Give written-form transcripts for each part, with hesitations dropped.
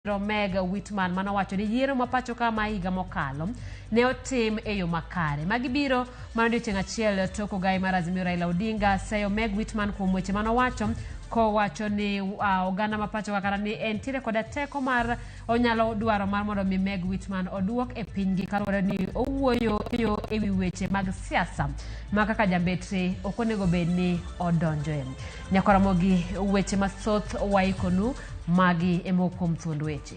Meg Whitman manowacho ni yiero ma pacho ka ma higa mokalo ne otim e yo makare. Magi biro mana odiochieng' achiel tok ogai mar Azimio Raila Odinga seyo Meg Whitman kuom weche manowacho kowacho ni oganda ma pacho ka kata ni entiere koda teko mar onyalo dwaro mar mondo mi Meg Whitman oduok e pinygi kaluwore ni owuoyo e wi weche mag siasa ma kaka jambetre ok onego bed ni odonjoe. Nyaka Ramogi weche mathoth waikonu magi e moko kuom thuond weche.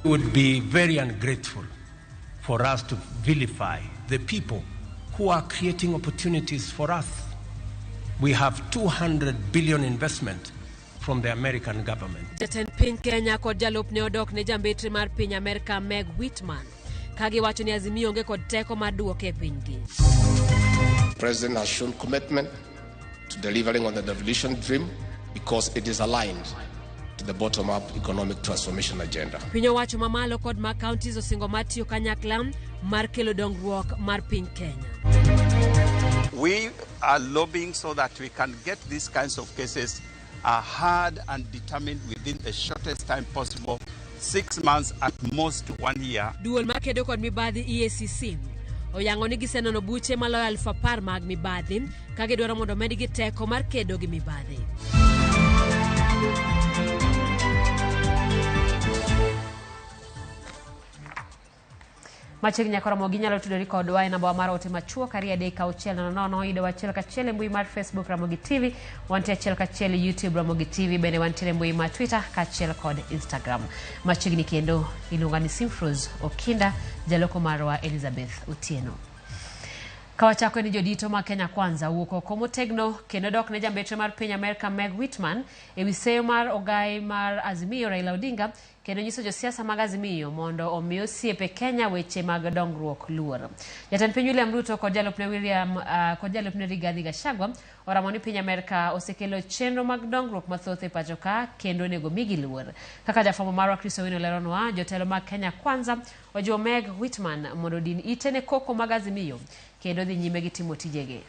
It would be very ungrateful for us to vilify the people who are creating opportunities for us. We have 200 billion investment from the American government. Jatend piny Kenya kod jalupne odok ne jambetre mar piny Amerka Meg Whitman ka giwacho ni Azimio onge kod teko mar duoke e pinygi. The president has shown commitment to delivering on the devolution dream because it is aligned to the bottom-up economic transformation agenda. Piny owacho mamalo kod mag counties osingo mar tiyo kanyakla mar kelo dongruok mar piny Kenya. We are lobbying so that we can get these kinds of cases are heard and determined within the shortest time possible, 6 months at most 1 year. Duol makedo kod mibadhi EACC oyango ni gisenono buche maloyo 10,000 mag mibadhi ka gidwaro mondo omedgi teko mar kedo gi mibadhi. Machiegni nyaka Ramogi inyalo tudori kodwa e namba mar ote machuok 23600 yudo achiel kachiel e mbui mar Facebook Ramogi TV, wantie achiel kachiel e YouTube Ramogi TV, bende wantiere e mbui mar Twitter kaachiel kod Instagram. Machiegni kendo iluonga ni Simfrose Okinda, jaloko marwa Elizabeth Otieno. Kawachako ni jodito ma Kenya Kwanza wuok oko motegno kendo dok ne jambetre mar piny Amerka Meg Whitman e wi seyo mar ogai mar Azimio Raila Odinga kendo nyiso josiasa mag Azimio mondo omi osiepe Kenya weche mag dongruok luor. Jatend piny William Ruto kod jalupne William kod jalupne Rigathi Gachagua oramo ni piny Amerka osekelo chenro mag dongruok mathoth e pacho ka kendo onego migi luor. Kaka jafwambo marwa Chris Owino leronwa, jotelo mag Kenya Kwanza ojiwo Meg Whitman mondo odin ite ne koko mag Azimio kendo dhi nyime gi timo tijegi.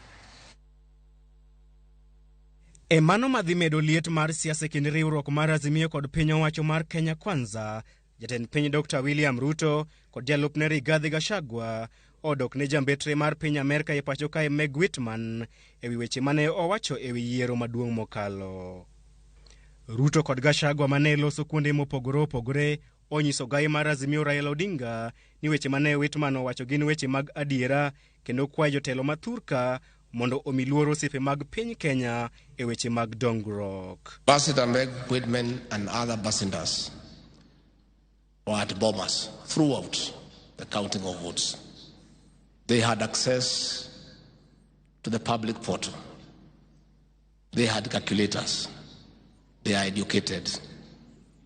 E mano madhi medo liet mar siasa e kind riwruok mar Azimio kod piny owacho mar Kenya Kwanza, jatend piny Dr. William Ruto kod jalupne Rigathi Gachagua odok ne jambetre mar piny Amerka e pacho kae Meg Whitman e wi weche mane owacho e wi yiero maduong' mokalo. Ruto kod Gachagua mane loso kuonde mopogore opogore onyiso gai mar Azimio Raila Odinga ni weche mane Whitman owacho gin weche mag adiera kendo kwayo jotelo ma thurka mondo omi luor osiepe mag piny Kenya e weche mag dongruok. Ambassador Meg Whitman and other ambassadors were at Bomas throughout the counting of votes. They had access to the public portal. They had calculators. They are educated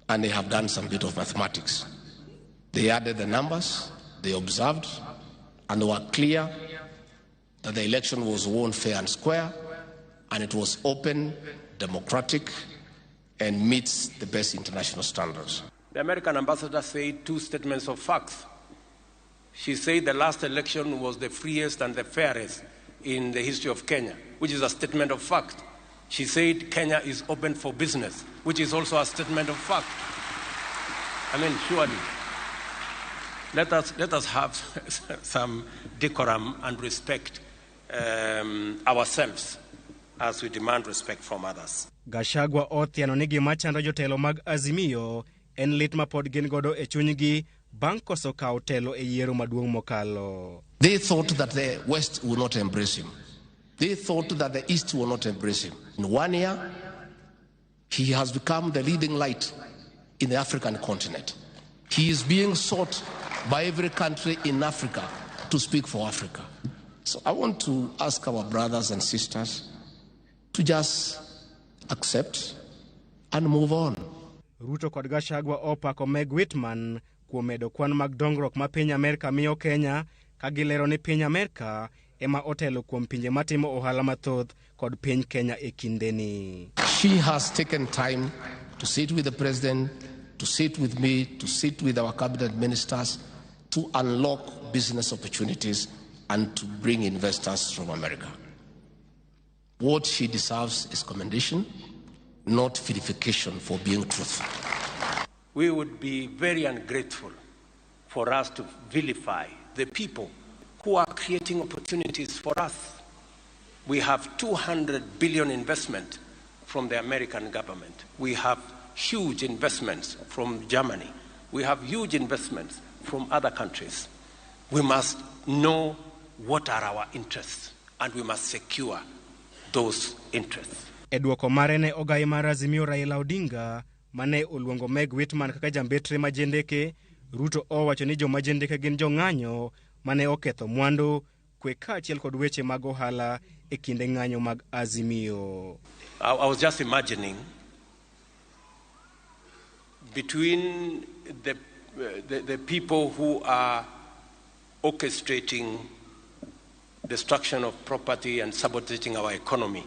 and they have done some bit of mathematics. They added the numbers, they observed, and they were clear that the election was won fair and square, and it was open, democratic, and meets the best international standards. The American ambassador said two statements of facts. She said the last election was the freest and the fairest in the history of Kenya, which is a statement of fact. She said Kenya is open for business, which is also a statement of fact. I mean, surely, let us have some decorum and respect ourselves as we demand respect from others. Gachagua othiano ni gima chando jotelo mag Azimio en lit ma pod gin godo e chunygi bang' koso kawo telo e yiero maduong' mokalo. They thought that the West would not embrace him. They thought that the East would not embrace him. In 1 year, he has become the leading light in the African continent. He is being sought by every country in Africa to speak for Africa. So I want to ask our brothers and sisters to just accept and move on. Ruto kod Gachagua opako Meg Whitman kuom medo kwan mag dongruok ma piny Amerka miyo Kenya ka gilero ni piny Amerka ema otelo kuom pinje matimo ohala mathoth kod piny Kenya e kindeni. She has taken time to sit with the president, to sit with me, to sit with our cabinet ministers, to unlock business opportunities and to bring investors from America. What she deserves is commendation. not vilification for being truthful. We would be very ungrateful for us to vilify the people who are creating opportunities for us. We have 200 billion investment from the American government. We have huge investments from Germany. We have huge investments from other countries. We must know what are our interests and we must secure those interests. E duoko mare ne ogai mar Azimio Raila Odinga mane oluongo Meg Whitman kaka jambetre ma jendeke, Ruto owacho ni joma jendeke gin jong'anyo mane oketho mwandu, kwe kaachiel kod weche mag ohala e kinde ng'anyo mag Azimio. I was just imagining between the people who are orchestrating destruction of property and sabotaging our economy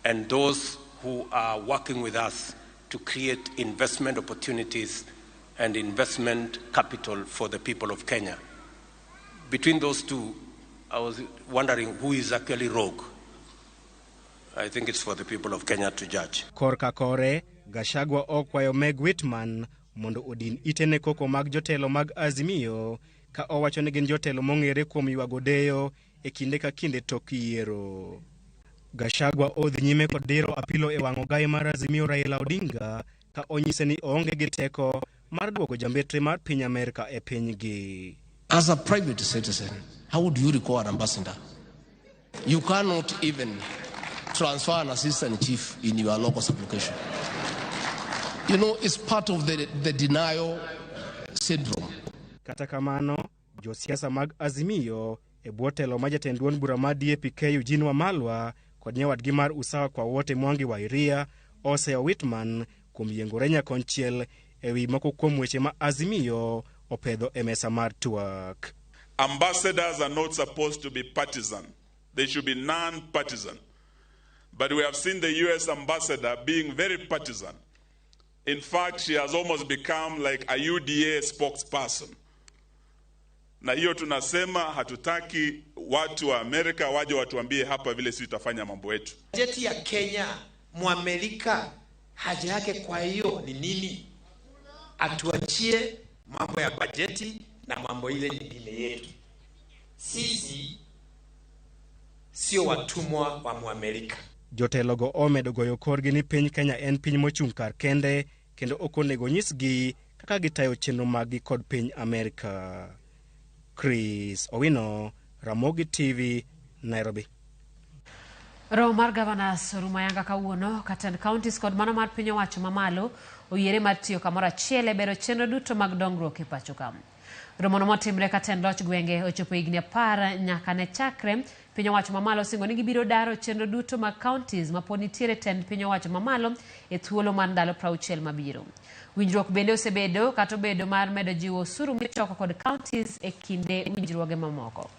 and those who are working with us to create investment opportunities and investment capital for the people of Kenya. Between those two, I was wondering who is actually rogue. I think it's for the people of Kenya to judge. Korka kore, Gachagua okwayo Meg Whitman mondo odin ite ne koko mag jotelo mag Azimio ka owacho ni gin jotelo mong'ere kuom ywago deyo e kinde ka kinde tok yiero. Gachagua odhi nyime kod diro apilo e wang' ogai mar Azimio Raila Odinga ka onyise ni oonge gi teko mar duoko jambetre mar piny Amerka e pinygi. As a private citizen, how would you recall an ambassador? You cannot even transfer an assistant chief in your local application. You know, it's part of the denial syndrome. Kata kamano, josiasa mag Azimio e bwo telo ma jatend duond bura mar DAP-K Eugene Wamalwa kod nyawadgi mar Usawa kwa Wote Mwangi wa Iria oseyo Whitman kuom yiengore nyakonchiel ewi moko kuom weche ma Azimio opedho e mesa mar twak. Ambassadors are not supposed to be partisan. They should be non-partisan. But we have seen the US ambassador being very partisan. In fact, she has almost become like a UDA spokesperson. Na hiyo tunasema hatutaki watu wa Amerika waje watuambie hapa vile sisi tutafanya mambo yetu. Bajeti ya Kenya Mwamerika haja yake kwa hiyo ni nini? Atuachie mambo ya bajeti na mambo ile nyingine yetu. Sisi sio watumwa wa Mwamerika. Jotelogo omedo goyo korgi ni piny Kenya en piny mochung' kar kende kendo ok onego nyisgi kaka gitayo chenro maggi kod piny Amerka. Chris Owino, Ramogi TV, Nairobi. Romo mar governors orumo ayanga kawuono ka counties kod mano mar piny owacho mamalo oyiere mar tiyo kamoro achiel e bero chenro duto mag dongruok e pacho ka. Romono motimre ka tend loch gwenge ochopo higni 10 nyaka ne chakre piny owacho mamalo osingo ni gibiro daro chenro duto mag counties mapod nitiere tend piny owacho mamalo e thuolo mar ndalo 60 mabiro. Winjruok bende osebedo kata obedo mar medo jiwo osuru michoko kod counties e kinde winjruoge mamoko.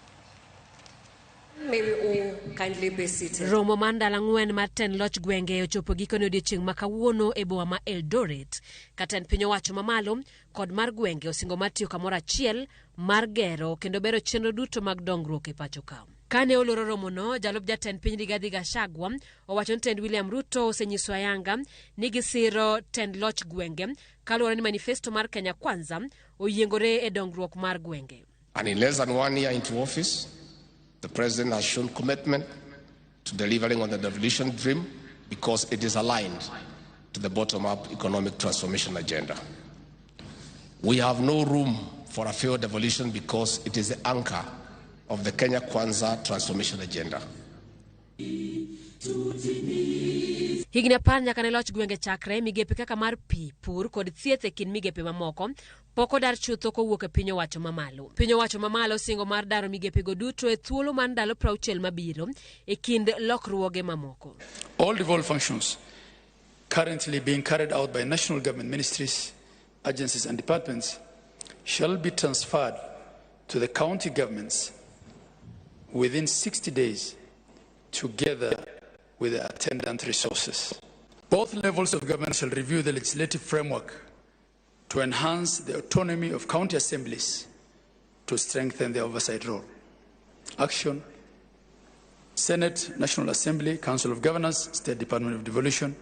May we all kindly be seated. Romo mar ndalo 4 mar tend loch gwenge ochopo gikone odiechieng' ma kawuono e boma ma Eldoret. Ka tend piny owacho mamalo kod mar gwenge osingo mar tiyo kamoro achiel mar gero kendo bero chenro duto mag dongruok e pacho ka. Kane oloro romono, jalup jatend piny Rigathi Gachagua owacho ni tend William Ruto osenyiso ayanga ni gisiro tend loch gwenge kaluwore ni manifesto mar Kenya Kwanza oyiengore e dongruok mar gwenge. And in less than 1 year into office, the president has shown commitment to delivering on the devolution dream because it is aligned to the bottom-up economic transformation agenda. We have no room for a failed devolution because it is the anchor of the Kenya Kwanza transformation agenda. Higni 10 nyaka ne loch gwenge chakre, migepe kaka mar pi, pur kod thieth e kind migepe mamoko pok odar chutho kowuok e piny owacho mamalo. Piny owacho mamalo singo mar daro migepego duto e thuolo mar ndalo 60 mabiro e kind lokruoge mamoko. All devolved functions currently being carried out by national government ministries, agencies and departments shall be transferred to the county governments within 60 days together with the attendant resources. Both levels of government shall review the legislative framework to enhance the autonomy of county assemblies to strengthen their oversight role. Action: Senate, National Assembly, Council of Governors, State Department of Devolution,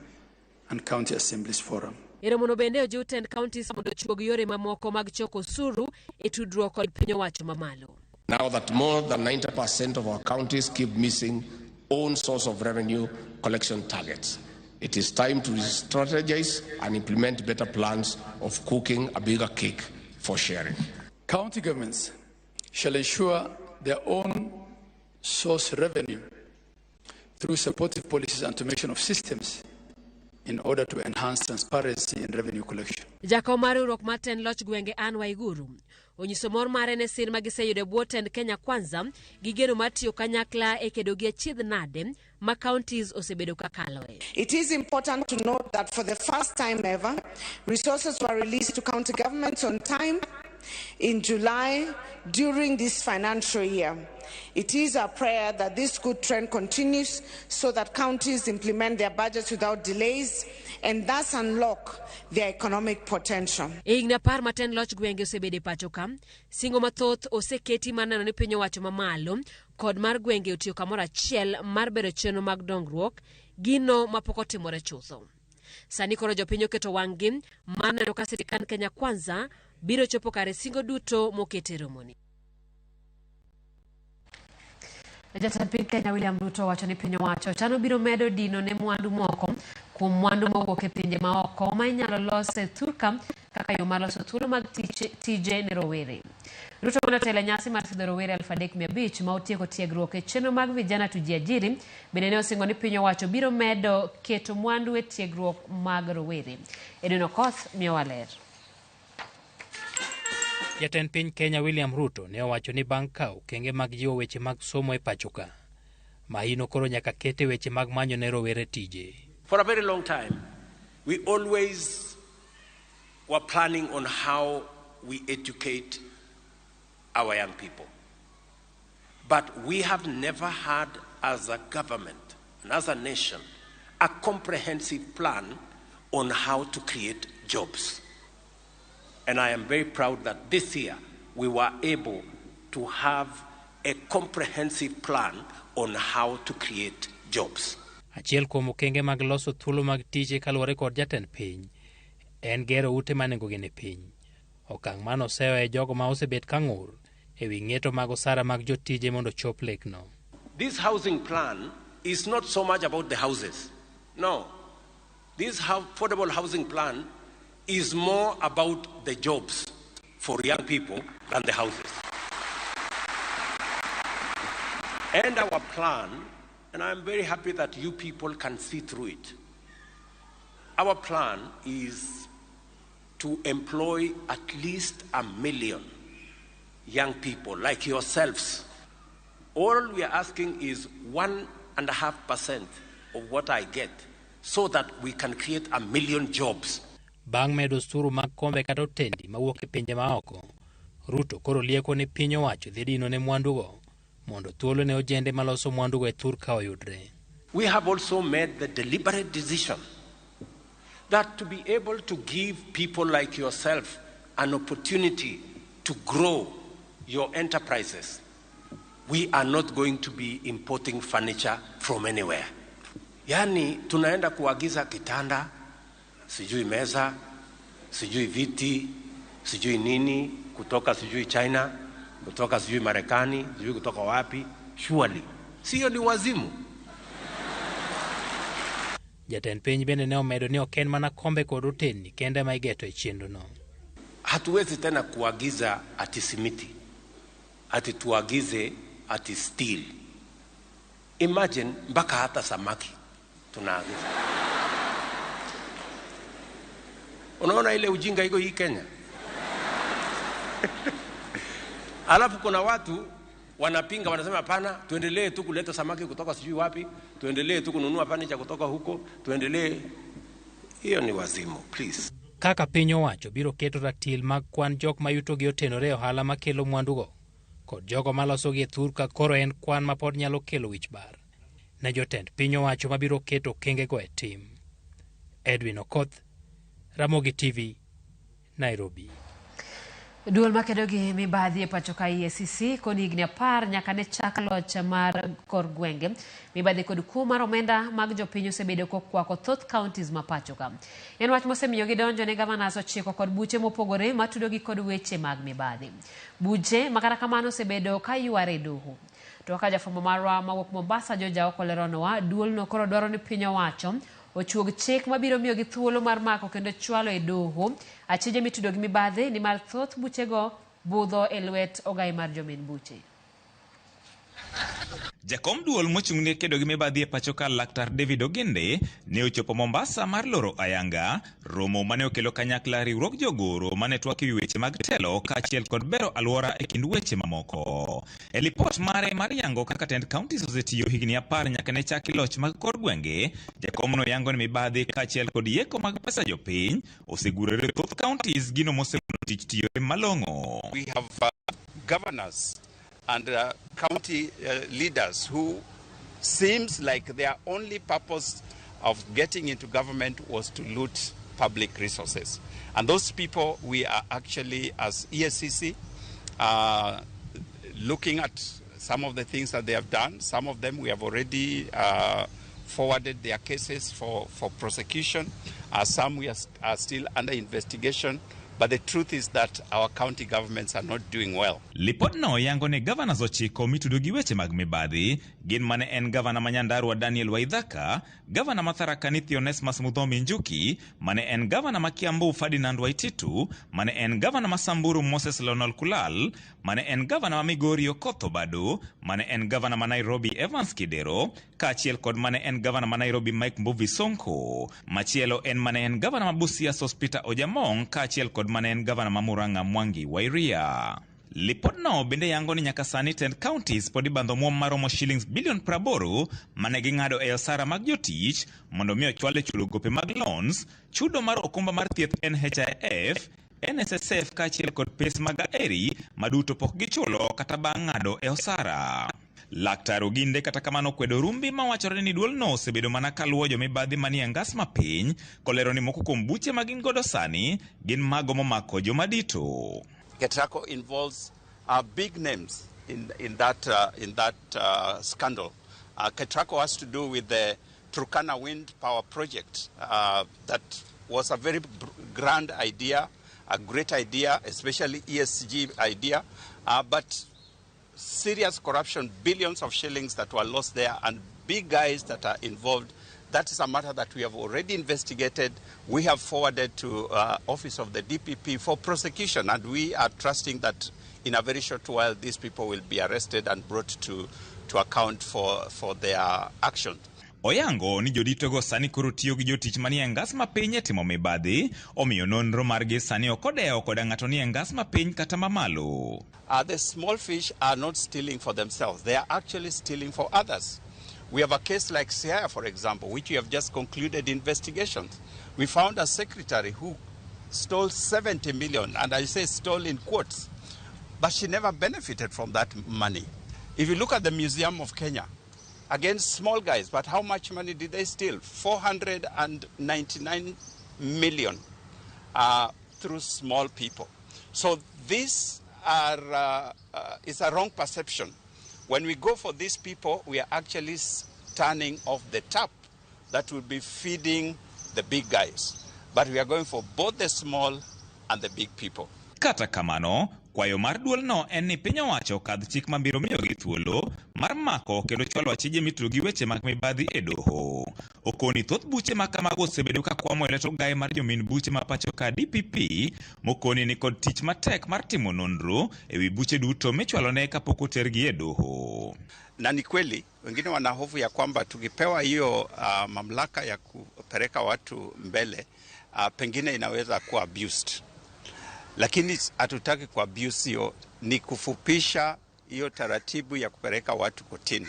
and County Assemblies Forum. E romono bende ojiw tend counties mondo ochuog yore mamoko mag choko osuru e tudruok kod piny owacho mamalo. Now that more than 90% of our counties keep missing own source of revenue collection targets, it is time to strategize and implement better plans of cooking a bigger cake for sharing. County governments shall ensure their own source revenue through supportive policies and automation of systems in order to enhance transparency in revenue collection. Jakom mar riwruok mar tend loch gwenge Anne Waiguru onyiso mor mare ne sir ma giseyudo e bwo tend Kenya Kwanza gi geno mar tiyo kanyakla e kedo gi achiedh nade ma counties osebedo ka kaloe. It is important to note that for the first time ever, resources were released to county governments on time in July during this financial year. It is our prayer that this good trend continues so that counties implement their budgets without delays and thus unlock their economic potential. E higni 10 ma tend loch gwenge osebedo e pacho ka, singo mathoth oseketi mar neno ni piny owacho mamalo kod mar gwenge otiyo kamoro achiel mar bero chenro mag dongruok, gino mapok otimore chutho. Sani koro jopiny oketo wang'gi mar neno ka sirikand Kenya Kwanza biro chopo kare singo duto mokete romoni. Jatend piny Kenya William Ruto wacho ni piny owacho chano biro medo dino ne mwandu moko kuom mwandu mowuok e pinje maoko ma inyalo los e thurka kaka yo mar loso thuolo mag tije ne rowere. Ruto mane otelo e nyasi mar sidho rowere 3,500 ma otieko tiegruok e chenro mag vijana tujiajiri bende ne osingo ni piny owacho biro medo keto mwandu e tiegruok mag rowere. Edwin Okoth miyowa ler. Jatend piny Kenya William Ruto ne owacho ni bang' kawo okenge mag jiwo weche mag somo e pacho ka, mahino koro nyaka kete weche mag manyo ne rowere tije. For a very long time, we always were planning on how we educate our young people. But we have never had, as a government and as a nation, a comprehensive plan on how to create jobs. And I am very proud that this year we were able to have a comprehensive plan on how to create jobs. Achiel kuom okenge mag loso thuolo mag tije kaluwore kod jatend piny en gero ute ma nengogi ni piny. Okang' mano oseyo e jogo ma osebet ka ng'ur e wi ng'eto mag osara mag jotije mondo chop lekno. This housing plan is not so much about the houses. No. This affordable housing plan is more about the jobs for young people than the houses. And our plan, and I'm very happy that you people can see through it, our plan is to employ at least 1 million young people like yourselves. All we are asking is 1.5% of what I get so that we can create 1 million jobs. Bang' medo osuru mag kombe kata otendi mawuok e pinje maoko, Ruto koro lieko ni piny owacho dhi dino ne mwandugo mondo thuolo ne ojende maloso mwandugo e thurka oyudre. We have also made the deliberate decision that to be able to give people like yourself an opportunity to grow your enterprises, we are not going to be importing furniture from anywhere. Yani tunaenda kuagiza kitanda, sijui meza, sijui viti, sijui nini, kutoka sijui China, kutoka sijui Marekani, sijui kutoka wapi. Surely, sio ni wazimu. Jatend piny bende ne omedo ni ok en mana kombe kod otendni kende ma igeto e chenrono. Hatuwezi tena kuagiza ati simiti, ati tuagize ati steel. Imagine mpaka hata samaki tunaagiza. Unaona ile ujinga iko hii Kenya. Alafu kuna watu wanapinga, wanasema hapana, tuendelee tu kuleta samaki kutoka sijui wapi, tuendelee tu kununua furniture kutoka huko, tuendelee. Hiyo ni wazimu, please. Kaka piny owacho biro keto ratil mag kwan jok ma yutogi otenore e ohala makelo mwandugo kod jogo malosogi e thurka koro en kwan ma pod nyalo kelo wich bar ne jotend piny owacho mabiro keto okengego e tim. Edwin Okoth, Ramogi TV, Nairobi. Duol makedo gi mibadhi e pacho ka EACC koni higni 10 nyaka ne chak loch mar kor gwenge. Mibadhi kod kuo mar omenda mag jopiny osebedo kokwako thoth counties ma pacho ka. En wach mosemiyo gidonjo ne governors 9 kod buche mopogore matudogi kod weche mag mibadhi. Buche ma kata kamano osebedo ka yware e doho. To kaka jafwambo marwa mawuok Mombasa George Aoko leronwa, duolno koro dwaro ni piny owacho ochuog chik mabiro miyogi thuolo mar mako kendo chwalo e doho achije mitudo gi mibadhi nimar thoth buchego budho e lwet ogai mar jomin buche. Jakom duol mochung'ne kedo gi mibadhi e pacho ka Laktar David Ogende ne ochopo Mombasa mar loro ayanga romo mane okelo kanyakla riwruog jogoro mane twak ewi weche mag telo kaachiel kod bero alwora e kind weche mamoko. E lipot mare mar yango kaka tend counties osetiyo higni 10 nyaka ne chaki loch mag kor gwenge, jakomno yango ni mibadhi kaachiel kod yeko mag pesa jopiny osegurore e thoth counties, gino mosemono tich tiyore malong'o. We have governors and county leaders who seems like their only purpose of getting into government was to loot public resources. And those people, we are actually, as EACC, looking at some of the things that they have done. Some of them we have already forwarded their cases for prosecution. Some we are still under investigation. But the truth is that our county governments are not doing well. Lipodno yango ne governors 9 mitudo gi weche mag mibadhi gin mane en governor ma Nyandarua Daniel Waithaka, governor ma Tharaka Nithi Onesmus Muthomi Njuki, mane en governor ma Kiambu Ferdinand Waititu, mane en governor ma Samburu Moses Lonol Kulal, mane en governor ma Migori Okoth Obado, mane en governor ma Nairobi Evans Kidero, kaachiel kod mane en governor ma Nairobi Mike Mbuvi Sonko. Machielo en mane en governor ma Busia Sospeter Ojamong, kaachiel kod mane en governor ma Murang'a Mwangi Wairia. Lipodno bende yango ni nyaka sani tend counties pod ibandho omwom maromo shillings bilion 80 mane ging'ado e osara mag jotich mondo mi ochwal e chulo gope mag loans, chudo mar okumba mar thieth NHIF, NSSF kaachiel kod pes mag aeri maduto pok gichulo kata bang' ng'ado e osara. Laktar Oginde kata kamano kwedo rumbi mawachore ni duolno osebedo mana kaluwo jomibadhi manie ngas mapiny, kolero ni moko kuom buche ma gin godo sani gin mago momako joma dito. Ketraco involves big names in that scandal. Ketraco has to do with the Turkana wind power project that was a very grand idea, a great idea, especially ESG idea, but serious corruption, billions of shillings that were lost there, and big guys that are involved. That is a matter that we have already investigated. We have forwarded to office of the DPP for prosecution, and we are trusting that in a very short while these people will be arrested and brought to account for their actions. Oyango ni joditogo sani koro tiyo gi jotich manie ngas mapiny e timo mibadhi, omiyo nonro margi sani ok odewo koda ng'ato nie ngas mapiny kata mamalo. The small fish are not stealing for themselves. They are actually stealing for others. We have a case like Siaya, for example, which we have just concluded investigations. We found a secretary who stole 70 million, and I say stole in quotes, but she never benefited from that money. If you look at the Museum of Kenya, again, small guys, but how much money did they steal? 499 million through small people. So this is a wrong perception. When we go for these people, we are actually turning off the tap that will be feeding the big guys. But we are going for both the small and the big people. Kata kamano, kwayo mar duolno en ni piny owacho okadh chik mabiro miyogi thuolo mar mako kendo chwalo achije mitudo gi weche mag mibadhi e doho. Okoni thoth buche ma kamago osebedo ka kwamo e lwet ogaye mar jomin buche ma pacho ka DPP, mokoni ni kod tich matek mar timo nonro ewi buche duto michwalone kapok otergi e doho. Na ni kweli wengine wana hofu ya kwamba tukipewa hiyo mamlaka ya kupeleka watu mbele, pengine inaweza kuwa abused. Lakini hatutaki ku abuse hiyo, ni kufupisha hiyo taratibu ya kupeleka watu kotini.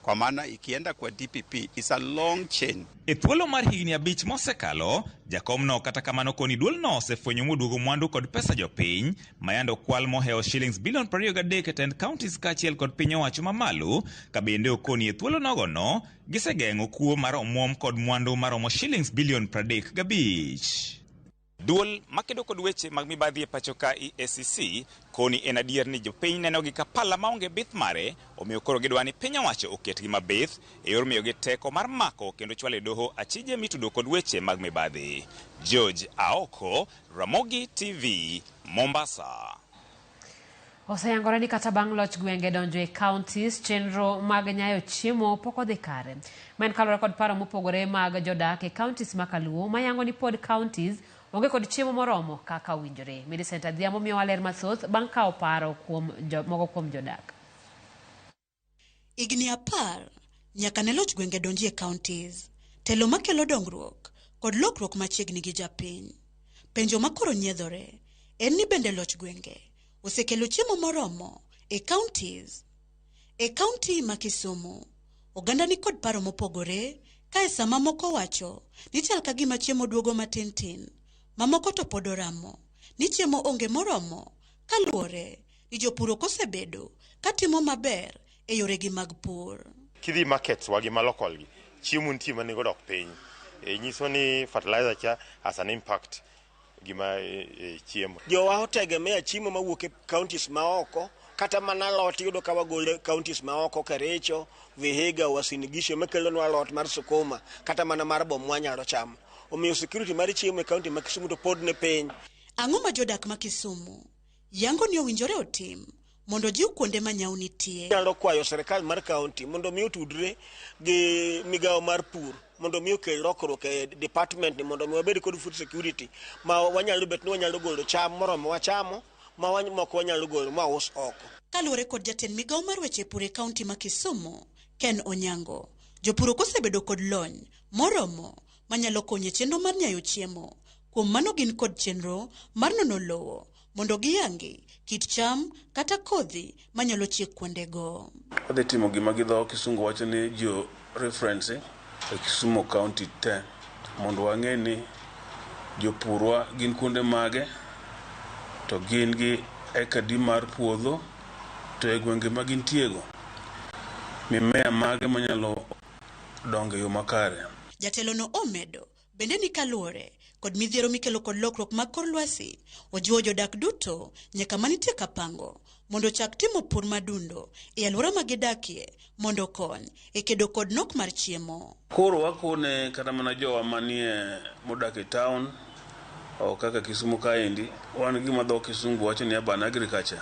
Kwa maana ikienda kwa DPP it's a long chain. E thuolo mar higni 5 mosekalo, jakomno kata kamano koni duolno osefwenyo moduogo mwandu kod pesa jopiny mayando kwal mohewo shillings bilion 23 e tend counties kaachiel kod piny owacho mamalo, ka bende okoni e thuolo nogono gisegeng'o kuo mar omwom kod mwandu maromo shillings bilion 35. Duol makedo kod weche mag mibadhi e pacho ka EACC koni en adier ni jopiny nenogi ka pala maonge bith mare, omiyo koro gidwa ni piny owacho oketgi mabith e yor miyogi teko mar mako kendo chwalo e doho achije mitudo kod weche mag mibadhi. George Aoko, Ramogi TV, Mombasa. Oseyangore ni kata bang' loch gwenge donjo e counties, chenro mag nyayo chiemo pok odhi kare. Ma en kaluwore kod paro mopogore mag jodak e counties ma Kaluo mayango ni pod counties onge kod chiemo moromo kaka owinjore. Millicent Adhiambo miyowa ler mathoth bang' kawo paro kuom moko kuom jodak. Higni 10 nyaka ne loch gwenge donji e counties, telo makelo dongruok kod lokruok machiegni gi japiny. Penjo makoro nyiedhore en ni bende loch gwenge osekelo chiemo moromo e counties. E county ma Kisumu, oganda ni kod paro mopogore ka e sama moko wacho ni chal ka gima chiemo duogo matin tin, mamoko to pod oramo ni chiemo onge moromo kaluwore ni jopur ok osebedo katimo maber e yoregi mag pur. Kidhi markets wagi ma local gi, chiemo nitie ma nengo dok piny. Nyiso ni fertilizer cha has an impact gima chiemo. Jowa otegemea chiemo mawuok e counties maoko, kata mana alot iyudo ka wagolo e counties maoko, Kericho, Vihiga, Uasin Gishu makelonwa alot mar sukuma, kata mana mar bom mwanyalo chamo. Omiyo security mar chiemo e county ma Kisumu to pod ni piny. Ang'o ma jodak ma Kisumu yango ni owinjore otim mondo jiw kuonde ma nyau nitie? Anyalo kwayo sirkal mar county mondo mi otudre gi migawo mar pur mondo mi okel lokruok e department ni mondo mi wabed kod food security ma wanyalo bet ni wanyalo golo cham moromo wachamo ma moko wanyalo golo ma us oko. Kaluwore kod jatend migawo mar weche pur e county ma Kisumu, Ken Onyango, jopur ok osebedo kod lony moromo manyalo konyo e chenro mar nyayo chiemo. Kuom mano gin kod chenro mar nono lowo mondo giyangi kit cham kata kodhi manyalo chiek kuondego. Wadhi timo gima gi dho Kisungu wacho ni geo referencing e Kisumu County te mondo wang'e ni jopurwa gin kuonde mage to gin gi eka adi mar puodho to e gwenge ma gintiego mimea mage manyalo dongo e yo makare. Jatelono omedo bende ni kaluwore kod midhiero mikelo kod lokruok mag kor lwasi, ojiwo jodak duto nyaka manitie kapango mondo ochak timo pur madundo e alwora ma gidakie mondo okony e kedo kod nok mar chiemo. Koro wakone kata mana jowa manie modak e town o kaka Kisumu kaendi, wan gima dho Kisungu wacho ni urban agriculture.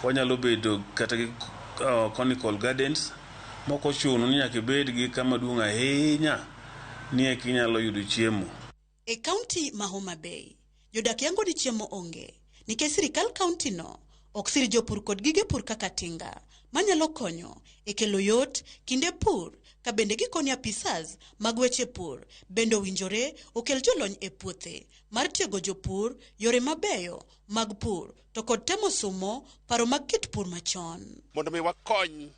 Wanyalo bedo kata gi conical gardens mok ochuno ni nyaka ibed gi kama duong' ahinya ni eka inyalo yudo chiemo. E kaunti ma Homa Bay, jodak yango ni chiemo onge nikech sirikal kaunti no ok sir jopur kod gige pur kaka tinga manyalo konyo e kelo yot kinde pur ka bende gikoni apisas mag weche pur bende owinjore okel jolony e puothe mar tiego jopur yore mabeyo mag pur to kod temo sumo paro mag kit pur machon. Mondo mi wakony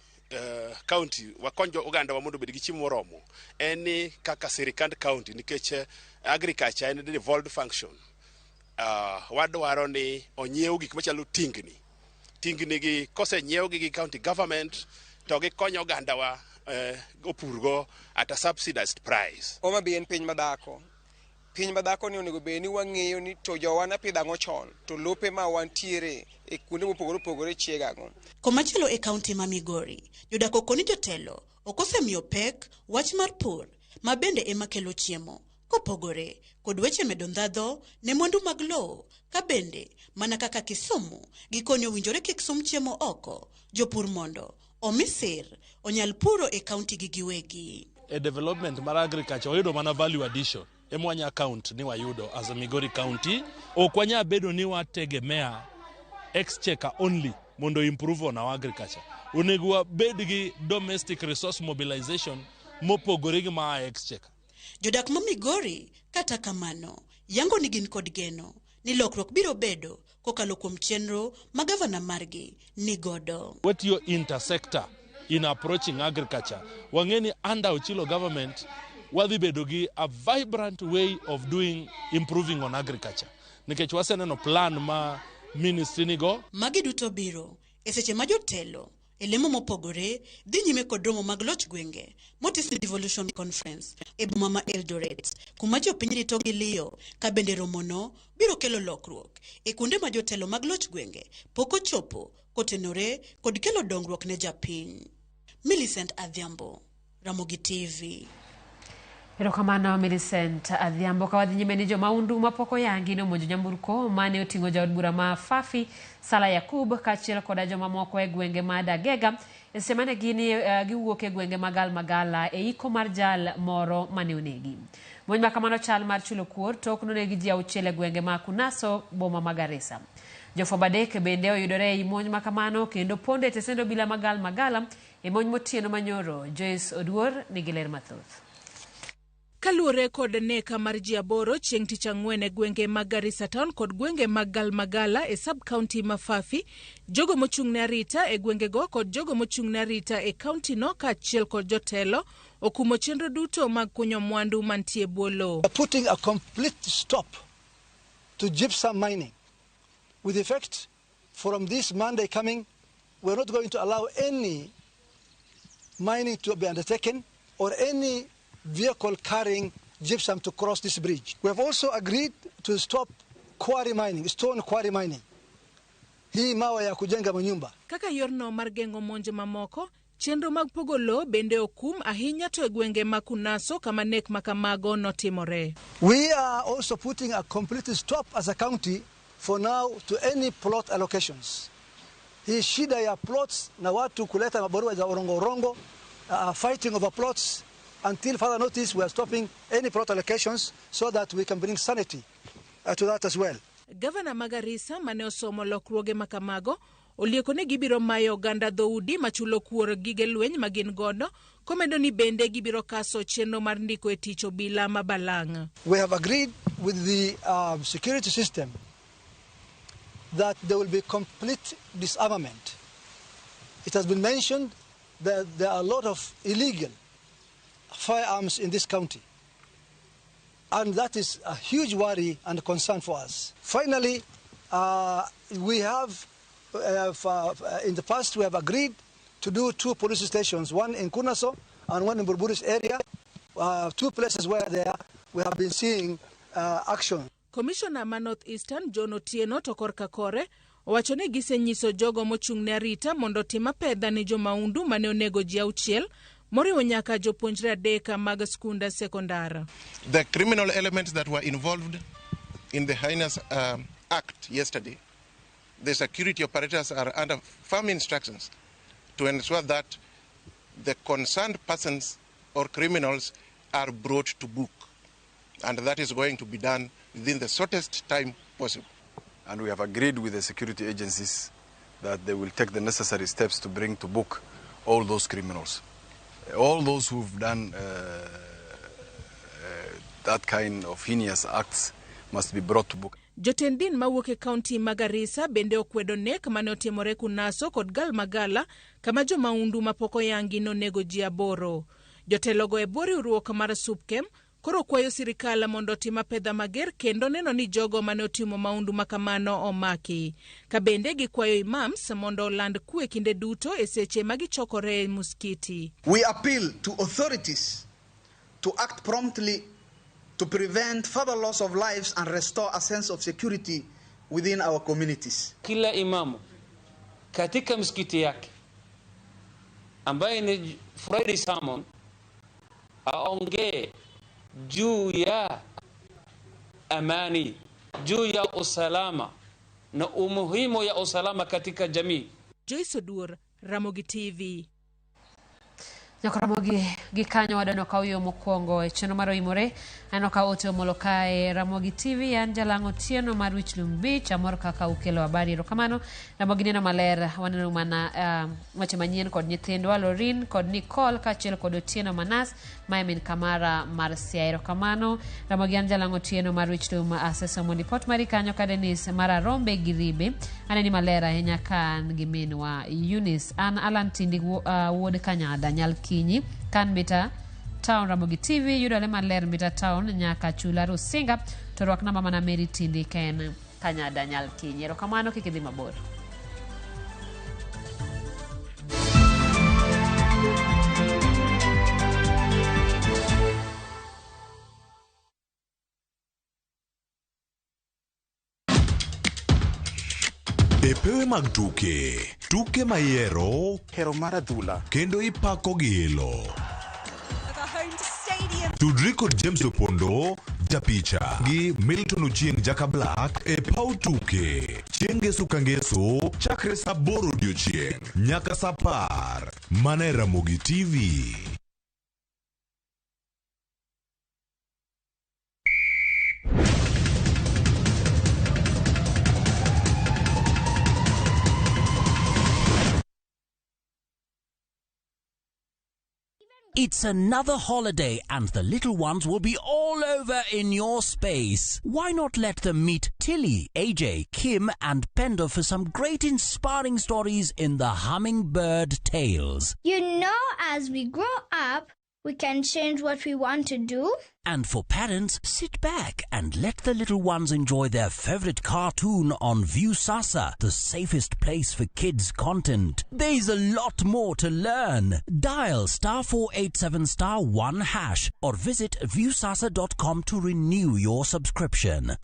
county, wakony jo oganda wa mondo obed gi chiemo moromo, en ni kaka sirikand county nikech agriculture en devolved function. Wadwaro ni onyiew gik machalo tingni. Tingni gi kosenyiew gi gi county government to gikonyo ogandawa opurgo at a subsidized price. Homa Bay en piny madhako. Piny madhako ni onego bed ni wang'eyo ni to jowa ne pidho ang'o chon to lope ma wantiere e kuonde mopogore opogore chiego ang'o. Komachielo e kaunti ma Migori, jodak okoni jotelo ok osemiyo pek wach mar pur ma bende ema kelo chiemo kopogore kod weche medo ndhadho ne mwandu mag lowo ka bende mana kaka Kisumu gikoni owinjore kik sum chiemo oko jopur mondo omi sir onyal puro e kaunti gi giwegi. E development mar agriculture wayudo mana value addition ema wanya count ni wayudo as a Migori County. Ok wanya bedo ni wategemea exchequer only mondo improve on our agriculture. Onego wabed gi domestic resource mobilization mopogore gi maa exchequer. Jodak ma Migori kata kamano yango ni gin kod geno ni lokruok biro bedo kokalo kuom chenro ma gavana margi ni godo. Watiyo intersector in approaching agriculture. Wang'e ni under Ochilo government wadhi bedo gi a vibrant way of doing improving on agriculture. Nikech waseneno plan ma ministry nigo. Magi duto biro e seche ma jotelo E lemo mopogore dhi nyime kod romo mag loch gwenge motis ni Devolution Conference e boma ma Eldoret, kuma jopiny rito gi liyo ka bende romono biro kelo lokruok e kuonde ma jotelo mag loch gwenge pok ochopo kotenore kod kelo dongruok ne japiny. Millicent Adhiambo, Ramogi TV. Erokamano Millicent Adhiambo. Ka wadhi nyime ni jomaundu mapok oyangi nomonjo nyamburko mane oting'o jaod bura ma Fafi Sala Yakub kaachiel koda jomamoko e gwenge ma Dagega e seche mane gin giwuok e gwenge mag Almagala e iko mar jal moro mane onegi. Monj ma kamano chal mar chulo kuor tok nonegi ji auchiel e gwenge ma Kunaso boma ma Garissa. Jofwambo adek bende oyudore ei monj ma kamano kendo pondo e tesend obila mag Almagala e monj motieno manyoro. Joyce Oduor nigi ler mathoth. Kaluwore kod nek mar ji aboro chieng' tich ang'wen e gwenge mag Garissa Town kod gwenge mag Galmagala e sub-county ma Fafi, jogo mochung' ne arita e gwengego kod jogo mochung' ne arita e county no kaachiel kod jotelo okumo chenro duto mag kunyo mwandu mantie bwo lowo. Putting a complete stop to gypsum mining with effect from this Monday coming. We are not going to allow any mining to be undertaken or any vehicle carrying gypsum to cross this bridge. We have also agreed to stop quarry mining, stone quarry mining. Hii mawe ya kujenga manyumba. Kaka yorno mar geng'o monj mamoko, chenro mag pogo lowo bende okum ahinya to e gwenge ma Kunaso kama nek makamago notimore. We are also putting a complete stop as a county for now to any plot allocations. Hii shida ya plots na watu kuleta mabarua za urongo urongo, fighting over plots. Until further notice, we are stopping any plot allocations so that we can bring sanity to that as well. Gavana ma Garissa mane osomo lokruoge makamago olieko ni gibiro mayo oganda dhoudi machulo kuor gige lweny ma gin godo komedo ni bende gibiro kaso chenro mar ndiko e tich obila ma Balang'. We have agreed with the security system that there will be complete disarmament. It has been mentioned that there are a lot of illegal firearms in this county, and that is a huge worry and concern for us. Finally, we have in the past we have agreed to do 2 police stations, one in Kunaso and one in Burburis area, 2 places where there we have been seeing action. Commissioner ma North Eastern John Otieno to korka kore owacho ni gisenyiso jogo mochung' ne arita mondo otim apedha ne jomaundu mane onego ji auchiel moriwo nyaka jopuonjre adek mag skund sekondar. The criminal elements that were involved in the heinous act yesterday, the security operators are under firm instructions to ensure that the concerned persons or criminals are brought to book, and that is going to be done within the shortest time possible. And we have agreed with the security agencies that they will take the necessary steps to bring to book all those criminals. All those who've done that kind of heinous acts must be brought to book. Jotend din mawuok e kaunti ma Garissa bende okwedo nek mane otimore Kunaso kod Galmagala kama jomaundu mapok oyangi nonego ji aboro. Jotelogo e bwo riwruok mar Supkem koro kwayo sirikal mondo otim apedha mager kendo neno ni jogo mane otimo maundu makamano omaki. Ka bende gikwayo imams mondo oland kwe kinde duto e seche ma gichokore e muskiti. We appeal to authorities to act promptly to prevent further loss of lives and restore a sense of security within our communities. Kila imamu katika msikiti yake ambaye ni Friday sermon aongee juu ya amani, juu ya usalama na umuhimu ya usalama katika jamii. Joyce Oduor, Ramogi TV. Nyaka Ramogi gi kanyo wadonjo ka uyo mokwongo e chenro mar Oimore. Aneno ka ote omolo kae Ramogi TV, an Jalang'o Otieno mar Wich Lum Beach, amor kaka ukelo habari. Erokamano. Ramogi neno maler, waneno mana weche manyien kod nyithindwa Lorin kod Nicole kaachiel kod Otieno Manas ma e min Kamara mar Siaya. Erokamano. Ramogi an Jalang'o Otieno mar Wich Lum, asesomo ripot mari kanyo ka Dennis mar Arombe gi Ribe. Aneni maler ahinya ka an gi minwa Eunice. An Alan Tindi wuod Kanyada Nyalkinyi kan Mbita Town. Ramogi TV yudore maler Mbita Town nyaka Chula Rusinga to rwak namba mana Mary Tindi ken Kanyada Nyalkinyi. Erokamano, kik idhi mabor. E pewe mag tuke, tuke ma ihero hero mar adhula kendo ipako gi ilo. Tudri kod James Opondo, japicha gi Milton Ochieng Jaka Black e paw tuke. Chieng' ngeso ka ngeso chakre saa 8 odiochieng' nyaka saa 10 mana e Ramogi TV. It's another holiday and the little ones will be all over in your space. Why not let them meet Tilly, AJ, Kim and Pendo for some great inspiring stories in the Hummingbird Tales. You know, as we grow up, we can change what we want to do. And for parents, sit back and let the little ones enjoy their favorite cartoon on Viusasa, the safest place for kids' content. There's a lot more to learn. Dial *487*1# or visit viusasa.com to renew your subscription.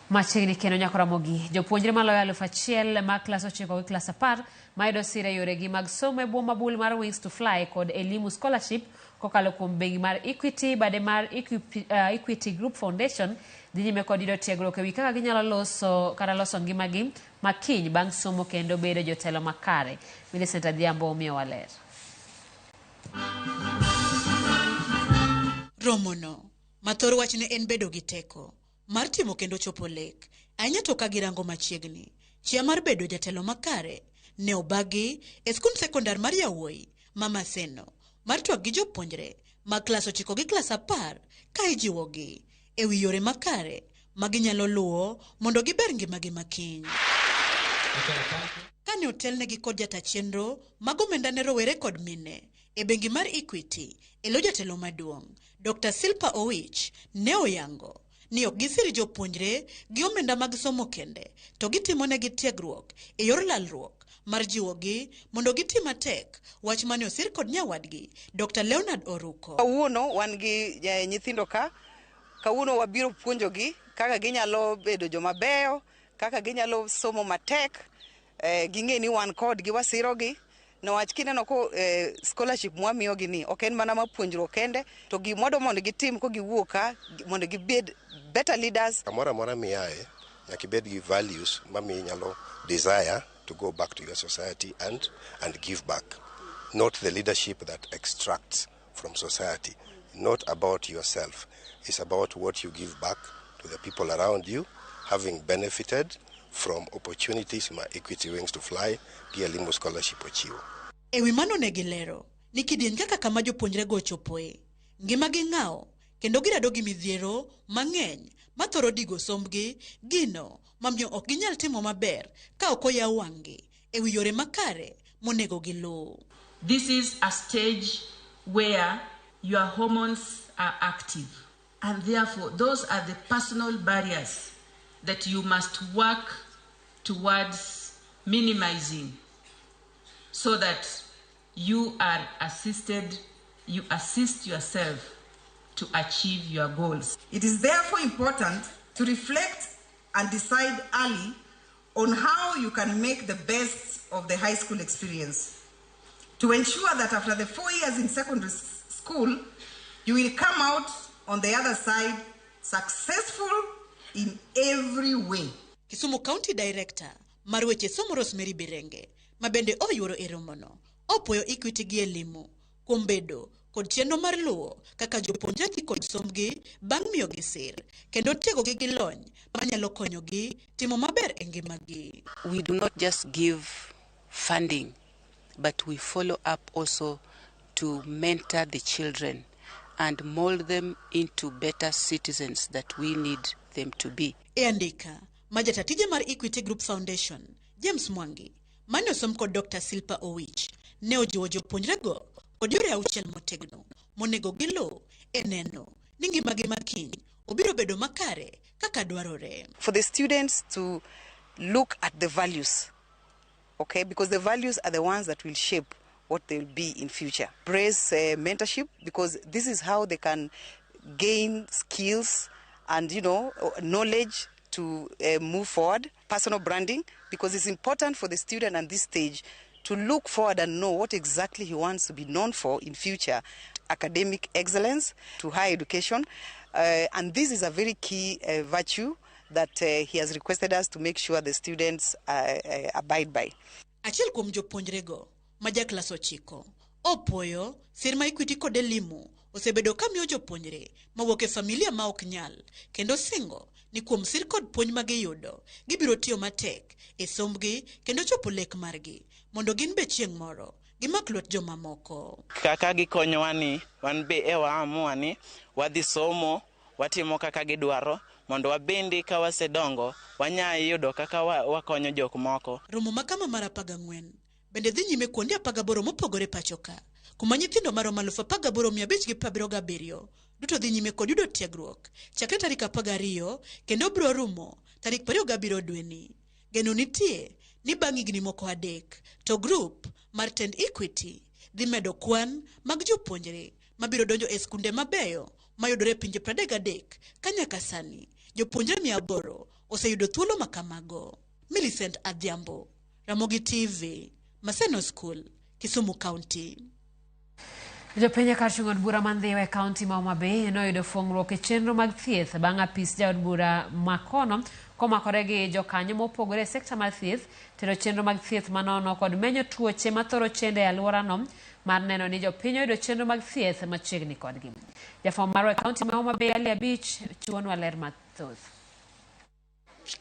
Machiegni kendo nyako Ramogi, jopuonjre maloyo 1000 mag klas 9 gi klas 10 mayudo sir e yoregi mag somo e bwo mabul mar Wings to Fly kod Elimu Scholarship kokalo kuom bengi mar Equity bade mar Equity Group Foundation dhi nyime kod yudo tiegruok ewi kaka ginyalo loso kata loso ngimagi makiny bang' somo kendo bedo jotelo makare. Millicent Adhiambo omiyowa ler. Romono, ma thor wachne en bedo gi teko mar timo kendo chopo lek, ahinya to ka girango machiegni, chia mar bedo jatelo makare ne obagi e skund sekondar mar yawuoyi ma Maseno mar twak gi jopuonjre mag klas 9 gi klas 10 ka ijiwogi e wi yore makare ma ginyalo luwo mondo giber ngimagi makiny. Kane otelnegi kod jata chenro mag omenda ne rowere kod mine e bengi mar Equity e lo jatelo maduong', Dr. Silpa Owich ne oyango ni ok gisir jopuonjre gi omenda mag somo kende, to gitimonegi tiegruok e yor lalruok mar jiwogi mondo giti matek, wach mane osir kod nyawadgi Dr. Leonard Oruko. Kawuono wan gi nyithindo ka, kawuono wabiro puonjogi kaka ginyalo bedo joma beyo, kaka ginyalo somo matek, ging'e ni wan kodgi wasirogi. Nowach kineno ko scholarship mwamiyogi ni ok en mana mar puonjruok kende, to gimwadwa mondo gitim ko giwuok ka mondo gibed better leaders. Kamoro amora miaye nyaka ibed gi values mamiyi inyalo desire to go back to your society and give back. Not the leadership that extracts from society, not about yourself. It's about what you give back to the people around you, having benefited from opportunities ma Equity Wings to Fly gi Elimu Scholarship ochiwo. E wi mano ne gilero ni kidieny kaka kama jopuonjrego ochopoe, ngimagi ng'awo kendo girado gi midhiero mang'eny mathoro digo sombgi, gino mamiyo ok ginyal timo maber ka ok oyaw wang'gi e wi yore makare monego giluw. This is a stage where your hormones are active, and therefore those are the personal barriers that you must work towards minimizing so that you are assisted, you assist yourself to achieve your goals. It is therefore important to reflect and decide early on how you can make the best of the high school experience, to ensure that after the 4 years in secondary school, you will come out on the other side successful in every way. Kisumu County Director mar weche somo Rosemary Birenge, ma bende oyuoro e romono, opuoyo Equity gi Elimu kuom bedo kod chenro mar luwo kaka jopuonjre dhi kod sombgi bang' miyogi sir kendo tiegogi gi lony manyalo konyogi timo maber e ngimagi. We do not just give funding, but we follow up also to mentor the children and mold them into better citizens that we need them to be. E andika ma jata tije mar Equity Group Foundation, James Mwangi, mane osom kod Dr. Silpa Owich, ne ojiwo jopuonjrego kod yore 6 motegno monego giluw e neno ni ngimagi makiny obiro bedo makare kaka dwarore. For the students to look at the values, okay, because the values are the ones that will shape what they'll be in future. Embrace mentorship, because this is how they can gain skills and knowledge to move forward. Personal branding, because it's important for the student at this stage to look forward and know what exactly he wants to be known for in future. Academic excellence to higher education, and this is a very key virtue that he has requested us to make sure the students abide by. Achiel kuom jopuonjrego ma ja klas 9 opuoyo sir ma Equity kod Elimu osebedo ka miyo jopuonjre mawuok e familia ma ok nyal kendo singo ni kuom sir kod puonj ma giyudo gibiro tiyo matek e sombgi kendo chopo lek margi mondo gin be chieng' moro gimak lwet jomamoko. Kaka gikonyowa ni wan be e waamua ni wadhi somo, watimo kaka gidwaro mondo wabende ka wasedongo wanya yudo kaka wakonyo jok moko. Romo ma kama mar 14 bende dhi nyime kuonde 18 mopogore pacho ka, kuma nyithindo maromo 18,577 duto dhi nyime kod yudo tiegruok chakre tarik 12 kendo biro rumo tarik 27 dweni. Geno nitie ni bang' higni moko 3 to grup mar Tend Equity dhi medo kwan mag jopuonjre mabiro donjo e skunde mabeyo mayudore e pinje 33 ka nyaka sani jopuonjre 800 oseyudo thuolo makamago. Millicent Adhiambo, Ramogi TV, Maseno School, Kisumu County. Jopiny kar chung' od bura ma Ndhiwa e kaunti ma Homa Bay noyudo fuong'ruok e chenro mag thieth bang' apis jaod bura makono komakore gi jokanyo mopogore e sekta mar thieth, tero chenro mag thieth manono kod menyo tuoche mathoro chendo e alworano mar neno ni jopiny oyudo chenro mag thieth machiegni kodgi. Jafwambo marwa e kaunti ma Homa Bay Ali Abich chiwonwa ler mathoth.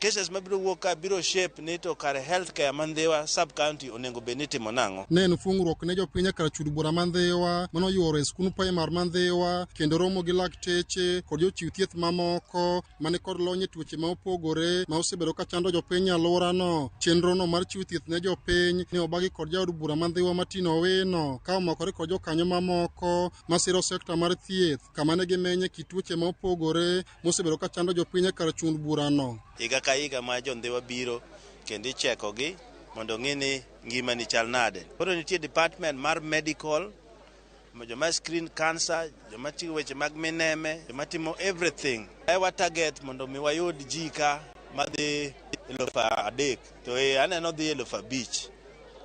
Cases mabiro wuok ka biro shape ni to kare healthcare ma Ndhiwa sub county onego bed ni timo nang'o. Ne en fuong'ruok ne jopiny e kar chud bura ma Ndhiwa manoyuoro e skund primar ma Ndhiwa kendo romo gi lakteche kod jochiw thieth mamoko mane kod lony e tuoche ma opogore ma osebedo ka chando jopiny e alworano. Chenrono mar chiwo thieth ne jopiny ne obagi kod jaod bura ma Ndhiwa Martin Owino ka omakore kod jokanyo mamoko masiro sekta mar thieth kama ne gimenye kit tuoche ma opogore mosebedo ka chando jopiny e kar chund burano. Higa ka higa ma jo Ndhiwa biro kendo ichekogi mondo ong'e ni ngimani chal nade. Koro nitie department mar medical, joma screen cancer, joma tiyo weche mag mineme, joma timo everything. E wa target mondo mi wayud ji ka madhi 3,000 to aneno dhi 5,000